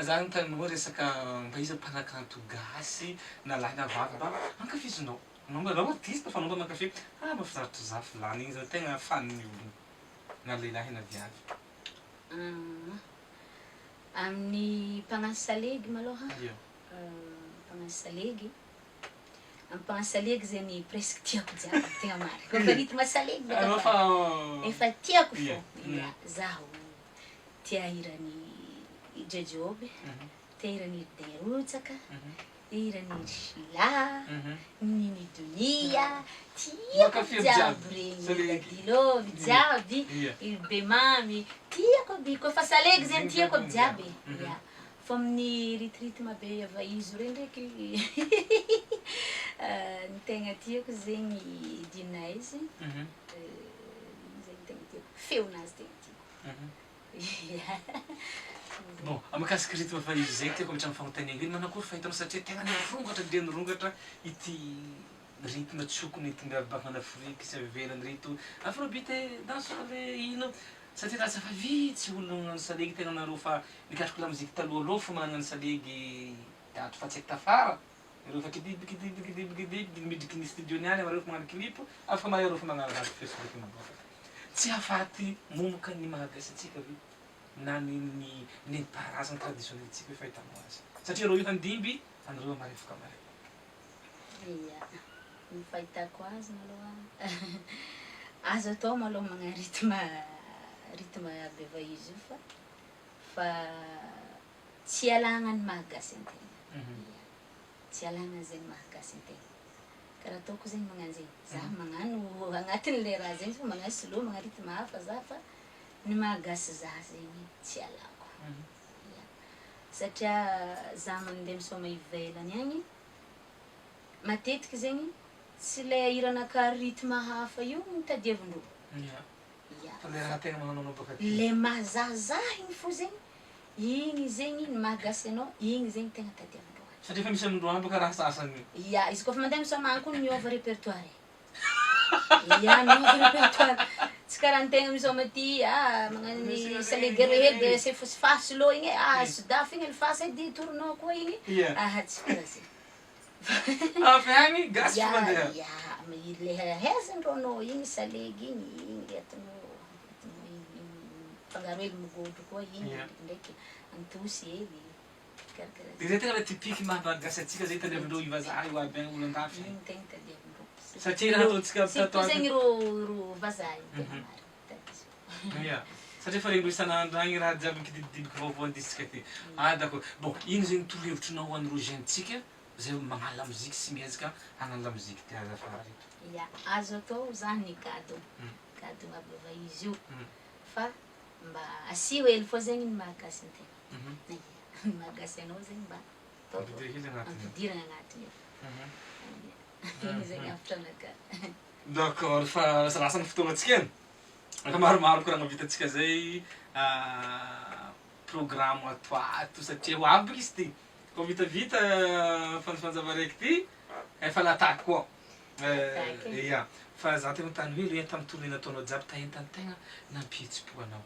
Za nanontany resaka mba iza mpanakanto gasy na lahy na vavy mba ankafizinao. Anao mba anao artiste fa anao mba mankafy ah mahafinaritra za filany igny zany tegna fanin'ny olona na lehilahy na viavy. Amin'ny mpagnano salegy malôha, Ia. mpagnano salegy, amin'ny mpagnano salegy zegny presque tiako jiaby tegna marigny, kôfa rythme salegy bôka Anao fa fa efa tiako fô, Ia. ia, zaho tia hiran'i Jaojoby, tia hiran'i Ridin Rotsaka, tia hiran'i Sheila, Nini Donia, tiako Mankafy aby jiaby jiaby. regny, Salegy. Dadilove jiaby, Ia. i Bemamy, tiako aby, kôfa salegy zegny Zegny tiako aby jiaby. jiaby, ia. Fa amin'ny ritiritima be avaizo regny ndraiky ny tegna tiako zegny Dinaise, igny zegny tegna tiako, feonazy tegna tiako. Ia. Bon, mahakasiky rythme fa izy zay tiako ametrahana fagnontaniana ino manakory fahitanao satria tegna nirongatra dia nirongatra ity rythme tsokony tonga avy baka an'Afrique sy avy ivelany reto afrobeat dancehall ino satria lasa fa vitsy olo nagnano salegy tegna nareo fa nikatroka lamoziky talohaloha fo magnano salegy tato fa tsy haiko tafara ireo fa kidiby kidiby kidiby kidiby midriky ny studio niany amareo fa magnano clip afaka mahay areo fa magnano anaty Facebook miboaka tsy hafaty momoka ny mahagasy antsika ve na ny ny nentim-paharazana traditionnel tsika hoe fahitanao azy satria reo io handimby anareo marefaka mare. Ia, ny fahitako azy malôha azo atao malôha magnano rythme rythme aby avaizo io fa fa tsy ialagna ny mahagasy antegna, ia, tsy ialagna zegny mahagasy antegna, karaha ataoko zegny magnano zegny, za magnano agnatin'le raha zegny fa magnano slow magnano rythme hafa za fa ny mahagasy za zegny tsy ialako, ia, satria za mandeha misôma ivelany agny, matetiky zegny tsy le hiranakahy rythme hafa io no tadiavindreo, Ia. ia, Fa le raha tegna magnano anao baka aty. le mahazahazaha igny fo zegny, igny zegny ny mahagasy anao, igny zegny tegna tadiavindreo agny. Satria efa misy amindreo agny baka raha sasany. Ia, izy kôfa mandeha misôma agny koa miôva répertoire e. Ia, miôva répertoire, tsy karaha antegna misôma aty ah magnano ny salegy aroe hely de asefosy slow igny e, ah sodafy igny alifasa edy tournant koa igny, Ia. ah tsy karaha zegny. Avy agny gasy fo Ia, mandeha. ia, le ahaizandreo anao igny salegy igny, igny le ataonao ataonao igny, mifangaro hely migodro koa igny ndraikindraiky, antosy hely, karakaraha De zay tegna le typique maha-gasy antsika zay tadiavindreo i vazaha io aby agny olo andafy. Igny tegna tadiavindreo. Satria raha ataontsika Surtout tatouage- zegny rô rô vazaha io tegna marigny tadizo. Ia. Satria fa regny isan'andro agny raha jiaby mikididididiky vaovao andesitsika aty. Ah d'accord. Bon, ino zegny torohevitrinao ho an'ireo jeune-tsika zay magnano lamoziky sy miezaka hagnano lamoziky ty azafady reto? Ia, azo atao zany ny gadogno, gadogno aby avaizo io, fa mba asio hely fô zegny ny mahagasy antegna. Ia, ny mahagasy anao zegny mba ataovy Ampidirina hely agnatiny. ampidirana agnatiny ao. Ia, igny zegny hevitra anakahy. D'accord, fa lasa lasa ny fotoagnatsika e. Efa maromaro koragna vitantsika zay programme ato ato satria ho avy bôka izy ty. Kô vitavita fanjafanjava araiky ty efa latako koa. Latako e. Ia, fa za te hanontany hoe le tamin'ny tournée nataonao jiaby taentany tegna nampihetsi-po anao.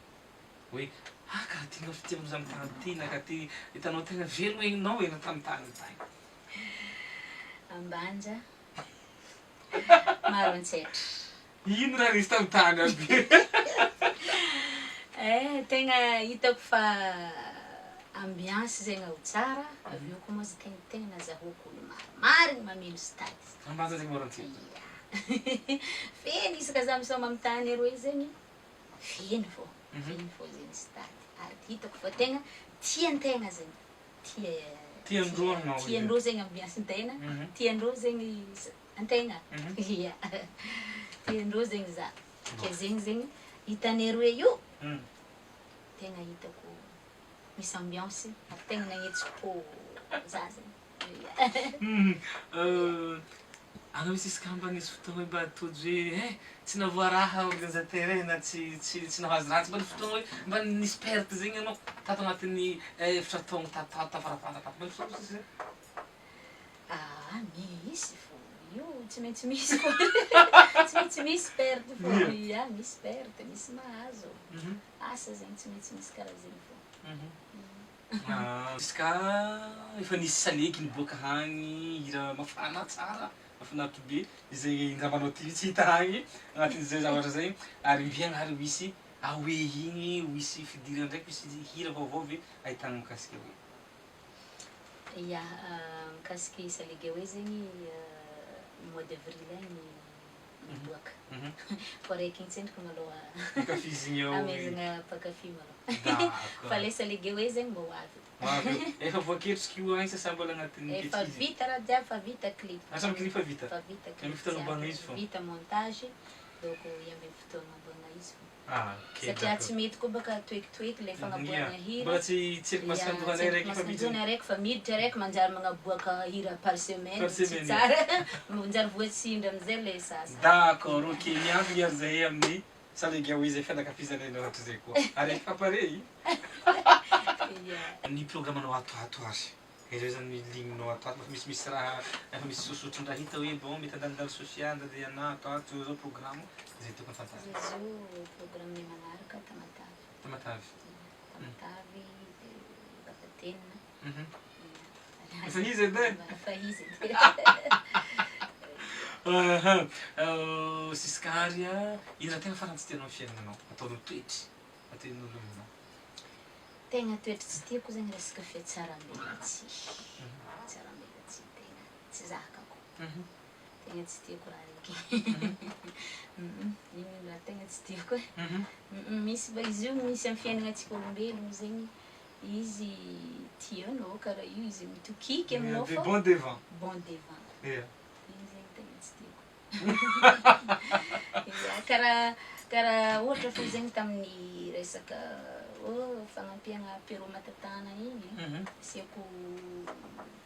Hoe ah karaha ty nga fitiavana za amy tany ty na karaha ty hitanao tegna velogno egninao e na tamy tany tagny. Ambanja, Maroantsetra. Ino raha nisy tamy tany aby? Eh, tegna hitako fa ambiance zegny ao tsara, avy eo koa moa izy tegna tegna nazahoako olo maro, marigny mameno stade. Ambanja zegny Maroantsetra. Ia. Feno isaka za misôma amy tany aroe zegny, feno fô, feno fô zegny stade. Ary hitako fa tegna tian-tegna zegny, tia Tiandreo anao izy. tiandreo zegny ambiance-ntegna, tiandreo zegny antegna. Ia. Tiandreo zegny za. Ke zegny zegny hitanay aroe io, tegna hitako misy ambiance ary tegna nagnetsika za zegny. Ia. Anao misy izy ka mba nisy fotoagna hoe mba tojo hoe eh tsy navoaraha organisateur e na tsy tsy tsy nahazo ratsy mba nisy fotoagna hoe mba nisy perte zegny anao tato agnatin'ny efatra taogno tato tato tafarafara tato mba nisy fotoagna tsisy zay? Ah, misy fô, io tsy maintsy misy fô, tsy maintsy misy perte fô, ia misy perte, misy mahazo, asa zegny tsy maintsy misy karaha zegny fô. Ah, izy ka efa nisy salegy niboaka hagny, hira mafana tsara, mahafinaritra be, izay ngambanao ty tsy hita hagny agnatin'izay zavatra zay, ary mbiagna ary misy. Aoe igny ho hisy fidirana ndraiky ho hisy hira vaovao ve ahitana mikasika hoe? Ya, mikasiky Salegy Aoe zegny mois d'avril agny miboaka. Fô araiky igny tsendriky malôha Ankafizigny ao hoe. amezagna mpankafy malôha. D'accord. Fa le Salegy Aoe zegny mbô ho avy. Ho avy eo. Efa voaketriky io agny sa sa mbola agnatin'ny Efa ketriky izy? vita raha jiaby, fa vita clip. Hatramin'ny clip fa vita? Fa vita Amin'ny clip fotoana jiaby, ambana izy fô? vita montage, donc hiambigny fotoagna ambana izy fô. Ah, ok, Satria d'accord. tsy mety koa baka toekitoeky le fagnaboahana hira. Mbola tsy tsiriky Ya, masinandohanay tsiriky raiky fa miditra. masinandohanay raiky fa miditra raiky manjary magnaboaka hira par semaine, Par tsy semaine. tsara. Manjary voatsindry amizay le sasa. D'accord, ok, miambigny ary zahay amin'ny Salegy Aoe zay fanakafizanay anao hatrizay koa. Ary efa pare i. Ya. Ny programme-nao ato ato ary. Ireo zany ny ligne-nao ato ato, efa misimisy raha, efa misy sosotron-draha hita hoe bon mety handalondalo Sofia, handalo Anna ato ato, zao zao programme, zay tokony fantarina. Izy io programme-nay magnaraka Tamatave. Tamatave. Tamatave, de Vavatenina. Efa izy edy e? Efa izy edy. Siskary a, ino raha tegna farany tsy tianao amin'ny fiaignananao, ataonao toetry, ataon'olo aminao? Tegna toetry tsy tiako zegny resaka fihatsarambelatsihy, fihatsarambelatsihy tegna tsy zakako, tegna tsy tiako raha raiky igny raha tegna tsy tiako e, misy ba izy io misy amy fiaignanantsika olombelogno zegny izy tianao karaha io izy mitokiky aminao De fô bon devant. Bon devant. Igny zegny tegna tsy tiako. Ya, karaha karaha ohatra fô zegny tamin'ny resaka oh fagnampiagna Pero Matatana igny, asiako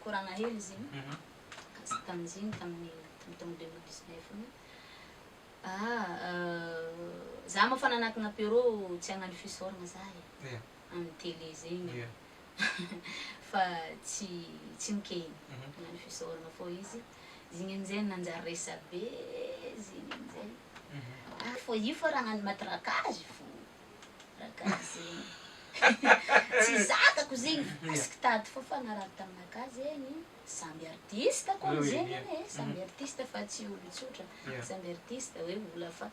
koragna hely izy igny, tamin'izy tamin'ny tamin'ny taogno 2019 igny. Ah za moa fa nanakagna Pero tsy hagnano fisaoragna za e, amin'ny télé zegny fa tsy tsy mikeny hagnano fisaoragna fô izy, izy igny amizay nanjary resabe izy igny amizay. Ah fô io fô raha hagnano matraquage fô, raha karaha zegny. Tsy zakako zegny, presque tady fô fagnarahako taminakahy zegny, samby artiste koa amizegny anie e, samby artiste fa tsy olo tsotra, samby artiste hoe mbola fa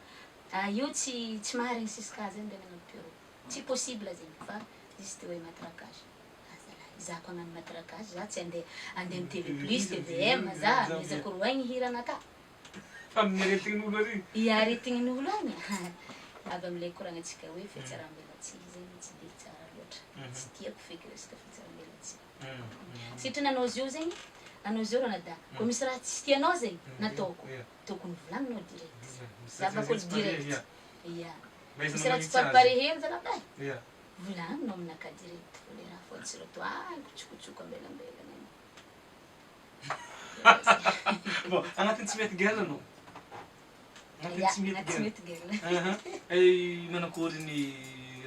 ah io tsy tsy marigny Siska zegny ndre nagnano Pero, tsy possible zegny fa juste hoe matraquage. Azalahy, za koa hagnano matraquage za tsy andeha andeha amy TV plus, TVM za, miezaka roaigny hiranakahy. Fa amin'ny aretignin'olo ary? I aretignin'olo agny, avy amle koragnantsika hoe fihatsarambelatsihy zegny tsy de tsara loatra, tsy tiako feky resaka fihatsarambelatsihy. Satria nanao izy io zegny, anao izy io ranadahy, koa misy raha tsy tianao zegny nataoko, tokony volagninao direct, za bako olo direct, ya, misy raha tsy paripare hely zalahy e, volagninao aminakahy direct fô le raha fô tsy raha atao ah kotsokotsoka ambelambelana agny. Bon, agnatin'ny tsy mety girl anao? Agnatin'ny Ya, tsy mety agnaty tsy girl. mety girl. Manakory ny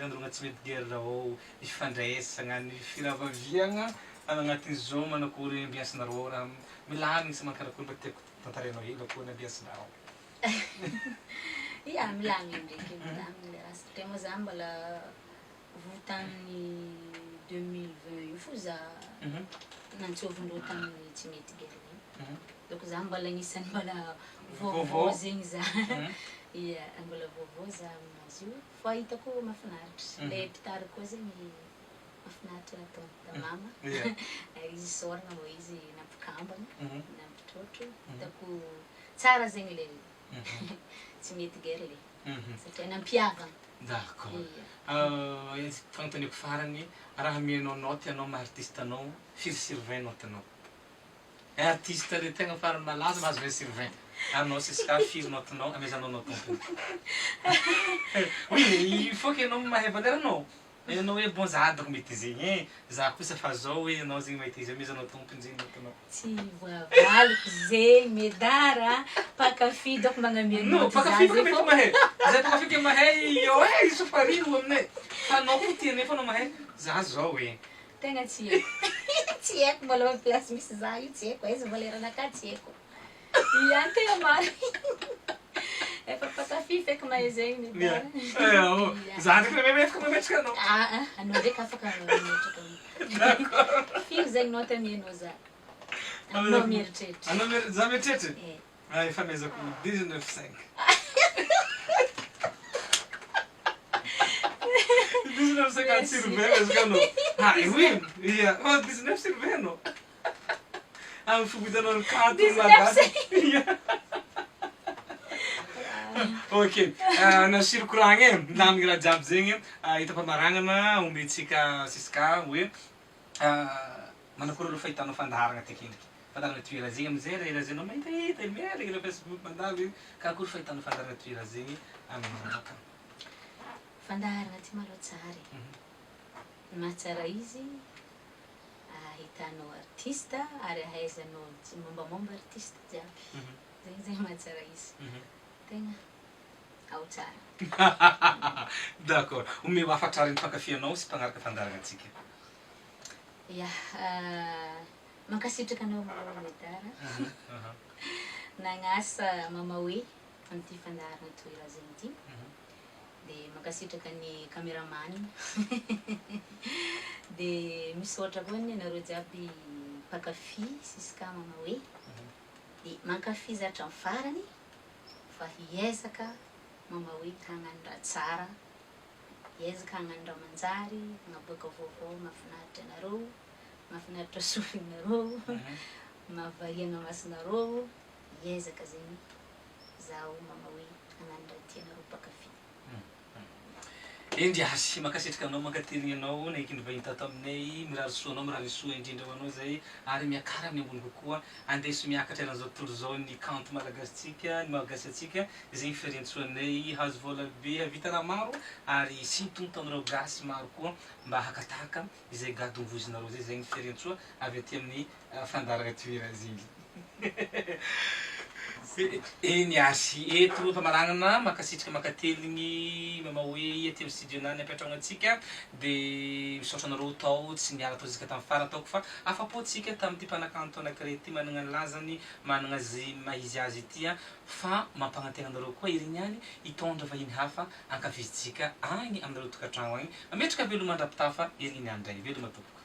androgna tsy mety girl ao, ny fifandraisagna, ny firavaviagna agnatin'izao manakory ambiance-nareo ao raha milamigny sa mankarakôry mba tiako tantarainao hely akory ny ambiance-nareo ao. Ya, milamigny ndraiky, milamigny le raha satria moa za mbola vo tamin'ny 2020 io fô za nantsovindreo tamin'ny tsy mety girl igny. Donc za mbola agnisan'ny mbola vaovao Vaovao. zegny za. Ya, mbola vaovao za aminazy io fa hitako mahafinaritra. Le mpitariky koa zegny mahafinaritra raha ataony, da mama. Izy isaoragna mbô izy nampikambagna, nampitrotro, hitako tsara zegny le tsy mety girl e, satria nampiavagna. D'accord. Ya. Fanontaniako farany, raha amianao note anao maha artiste anao, firy sur 20 note-nao? Artiste le tegna farany malaza mahazo 20 sur 20. Anao Siska firy note-nao amezanao anao tompony? Oui, il faut que anao mahay valeur anao. Anao hoe bon za dônko mety zegny e, za kosa fa zao hoe anao zegny mahita izy amezanao tompony zegny note-nao. Tsy voavaliko zegny medara, mpankafy dônko magnamia Non, note za mpankafy bôka zegny mety fô. mahay. Zay mpankafy ke mahay eo e, izy fa rio aminay. Fa anao koa tia nefa anao mahay, za zao e. Tegna tsy haiko. Tsy haiko mbola amy place misy za io tsy haiko, aiza valeur-nakahy tsy haiko. Ia tegna marigny. Efa mpankafy feky mahay zegny medara. Ia. Za ndraiky mahay afaka mametraka anao. Ah ah, anao ndraiky afaka mametraka. D'accord. Firy zegny note amianao za? Aminao mieritreritra. Anao za mieritreritra? Eh. Ah, efa amezako 19 5. 19 50 sur 20 izy ka anao. Ah oui, ia, fa 19 sur 20 anao. Amin'ny fiboizanao ny kanto malagasy. Ia. Ok, nasiry koragna e, milamigny raha jiaby zegny, hita am-pamaragnana omentsika Siska hoe manakory aloha fahitanao fandaharagna ty akendriky? Fandaharagna toera zegny amizay re raha zenao mahitahita miherigny le facebook mandalo igny, karakôry fahitanao fandaharagna toera zegny aminao manokana? Fandaharagna ty malôha tsara e, ny mahatsara izy ahitanao artiste ary ahaizanao mombamomba artiste jiaby, zegny zegny mahatsara izy, tegna ao tsara. D'accord, omeo hafatra ary ny mpankafy anao sy mpagnaraka fandaharagna antsika. Ya, mankasitraka anao malôha Medard nagnasa Mamahoe amin'ity fandaharana Tohira zegny ity, de mankasitraka ny cameraman de misaotra koa ny anareo jiaby mpankafy Siska Mamahoe, de mankafiza hatramin'ny farany fa hiezaka Mamahoe hagnano raha tsara. Hiezaka hagnano raha manjary, hagnaboaka vaovao mahafinaritra anareo, mahafinaritra sofinareo, mahavariagna masonareo, hiezaka zegny zaho mama hoe hagnano raha tianareo mpankafy. Endry Asy, mankasitraka anao, mankateligny anao naiky nivahiny tato aminay, mirary soa anao, mirary soa indrindra ho anao zay ary miakara amin'ny ambony kokoa, andeso miakatra eran'izao tontolo izao ny kanto malagasintsika, ny maha gasy antsika, Zegny firentsoanay hazo vola be havita raha maro ary sintomy taonareo gasy maro koa mba haka tahaka izay gadon voizinareo zay zegny firentsoa avy aty amin'ny fandaharagna toera zegny. Eny ary eto ampamaragnana mankasitraka mankateligny mama hoe aty amin'ny studio nany nampiantragno antsika de misaotra anareo tao tsy niala tao ziska tamin'ny farany ataoko fa afapo antsika tamin'ity mpanakanto anakiray ity managna ny lazany managna ze maha izy azy ity a Fa mampagnantena anareo koa ireny ihany hitondra vahiny hafa ankafizintsika agny aminareo tokantragno agny. Mametraka veloma mandra-pitafa ireny ihany ndray. Veloma tompoko.